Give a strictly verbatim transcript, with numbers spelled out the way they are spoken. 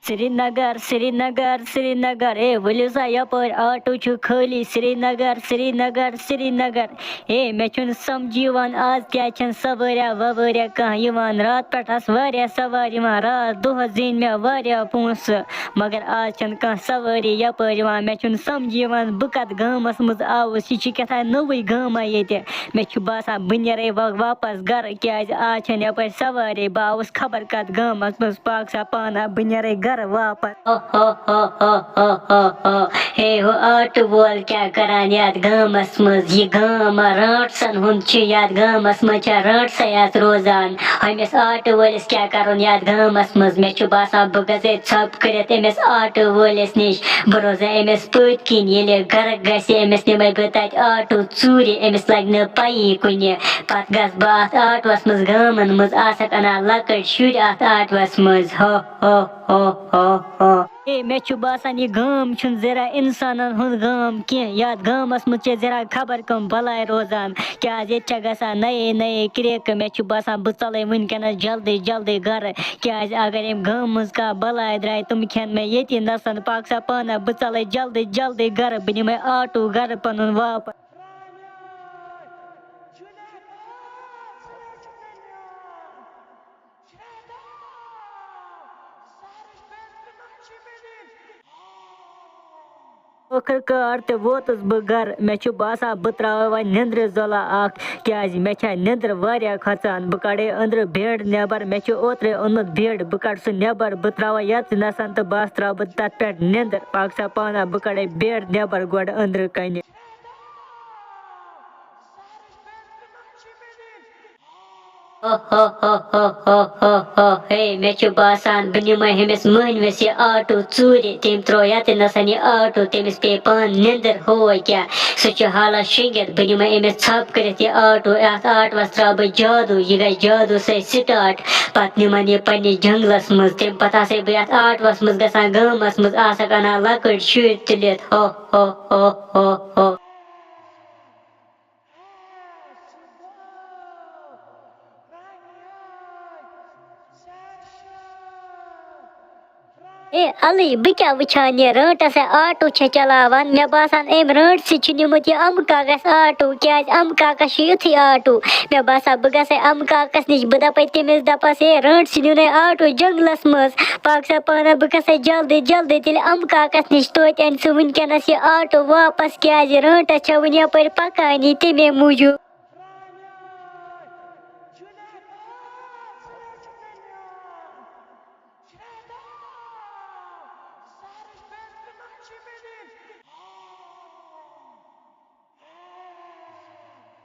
Srinagar, Srinagar, Srinagar, A ؤلِو سا یَپٲرۍ، آٹوٗ چھُ خٲلی۔ سرینگر، سرینگر، سرینگر، اے مےٚ چھُنہٕ سَمجھی یِوان آز کیٛازِ چھَنہٕ سوٲریٛا ووٲریٛا کانٛہہ یِوان۔ راتہٕ پٮ۪ٹھ آسہٕ واریاہ سوارِ یِوان، راتھ دۄہَس زیٖنۍ مےٚ واریاہ پونٛسہٕ، مگر آز چھَنہٕ کانٛہہ سوٲری یَپٲرۍ یِوان۔ مےٚ چھُنہٕ سَمجھی یِوان بہٕ کَتھ گامَس منٛز آوُس، یہِ چھِ کیٛاہ تام نٔوٕے گامہ ییٚتہِ۔ مےٚ چھُ باسان بہٕ نیرے وۄنۍ واپس گرٕ، کیازِ آز چھَنہٕ یپٲرۍ سوارے۔ بہٕ آوُس خبر کتھ گامس منٛز، پاک سا پانہ، بہٕ نیرے گرٕ واپس۔ ہو، ہو، ہو، ہو، ہو، ہو، ہو۔ ہے ہو آٹہٕ وول کیٛاہ کران یتھ گامس منٛز؟ یہِ گام ما رانٹسن ہُنٛد چھُ؟ یتھ گامس منٛز چھا رانٹسے یتھ روزان؟ أمِس آٹہٕ وٲلِس کیٛاہ کرُن یتھ گامس منٛز؟ مےٚ چھُ باسان بہٕ گژھے ژھۄپہٕ کٔرِتھ أمِس آٹہٕ وٲلِس نِش۔ بہٕ روزے أمِس پٔتۍ کِنۍ، ییٚلہِ گرٕ گژھِ، أمِس نِمے بہٕ تتہِ آٹوٗ ژوٗرِ، أمِس لگہِ نہٕ پَیی کُنہِ۔ پتہٕ گژھٕ بہٕ اتھ آٹوٗوس منٛز، گامن منٛز آسکھ انان لۄکٕٹۍ شُرۍ اتھ آٹوٗوس منٛز۔ ہو، ہو، ہو، ہو، ہو۔ اے، مےٚ چھُ باسان، یہِ گام چھُنہٕ ذرا انسانن ہُنٛد گام کینٛہہ۔ یتھ گامس منٛز چھِ ذرا خبر کم بلاے روزان۔ کیٛازِ ییٚتہِ چھےٚ گژھان نَیے نَیے کرٛیکہٕ۔ مےٚ چھُ باسان، بہٕ ژَلَے وٕنکٮ۪نَس جلدی جلدی گَرٕ، کیٛازِ اگر ییٚمہِ گامہٕ منٛز کانٛہہ بَلاے درٛاے، تِم کھٮ۪ن مےٚ ییٚتی نَسَن۔ پاک سا پانہ، بہٕ ژَلَے جلدی جلدی گَرٕ، بہٕ نِمَے آٹوٗ گَرٕ پَنُن واپَس۔ ٲخٕر کار تہِ ووتُس بہٕ گرٕ۔ مےٚ چھُ باسان، بہٕ ترٛاوٕ وۄنۍ نیٚنٛدرِ زۄلا اکھ، کیٛازِ مےٚ چھےٚ نیٚنٛدٕر واریاہ کھۄژان۔ بہٕ کڑے أنٛدرٕ bed نٮ۪بر، مےٚ چھُ اوترَے اوٚنمُت bed، بہٕ کڑٕ سُہ نٮ۪بر، بہٕ ترٛاوٕ یَتھ نَسَن تہٕ بَس ترٛاوٕ بہٕ تَتھ پٮ۪ٹھ نیٚنٛدٕر۔ پاک سا پانہ، بہٕ کڑے bed نٮ۪بر گۄڈٕ أنٛدرٕ کنہِ۔ ہو، ہو، ہو، ہو، ہو، ہو، ہو۔ ہے، مےٚ چھُ باسان، بہٕ نِمَے ہُمِس مٔہنوِس یہِ آٹوٗ ژوٗرِ۔ تٔمۍ ترٛوو یَتٮ۪ن نَسَن یہِ آٹوٗ، تٔمِس پیٚیہِ پانہٕ نیٚنٛدٕر ہوے کیٛاہ۔ سُہ چھُ حالہ شِنٛگِتھ، بہٕ نِمَے أمِس ژھَپہٕ کٔرِتھ یہِ آٹوٗ۔ اَتھ آٹوَس ترٛاوٕ بہٕ جادوٗ، یہِ گژھِ جادوٗ سۭتۍ start۔ پَتہٕ نِمَن یہِ پنٛنِس جنٛگلَس منٛز۔ تَمہِ پَتہٕ آسَے بہٕ یَتھ آٹوَس منٛز گژھان، گامَس منٛز آسَکھ اَنان لۄکٕٹۍ شُرۍ تُلِتھ۔ ہو، ہو، ہو، ہو، ہو۔ اے علی، بہٕ کیٛاہ وٕچھان یہِ رٲنٛٹَس ہے آٹوٗ چھےٚ چلاوان؟ مےٚ باسان، أمۍ رٲنٛٹسٕے چھُ نیوٗمُت یہِ اَمہٕ کاکَس آٹوٗ، کیٛازِ اَمہٕ کاکَس چھُ یُتھُے آٹوٗ۔ مےٚ باسان، بہٕ گژھے اَمہٕ کاکَس نِش، بہٕ دَپَے تٔمِس، دَپَس، ہے، رٲنٛٹسٕے نیوٗنَے آٹوٗ جنٛگلَس منٛز۔ پاک سا پانہ، بہٕ گژھے جلدی جلدی تیٚلہِ اَمہٕ کاکَس نِش، توتہِ اَنہِ سُہ وٕنکٮ۪نَس یہِ آٹوٗ واپَس، کیٛازِ رٲنٛٹَس چھےٚ وٕنہِ یَپٲرۍ پَکانی تَمے موٗجوٗب۔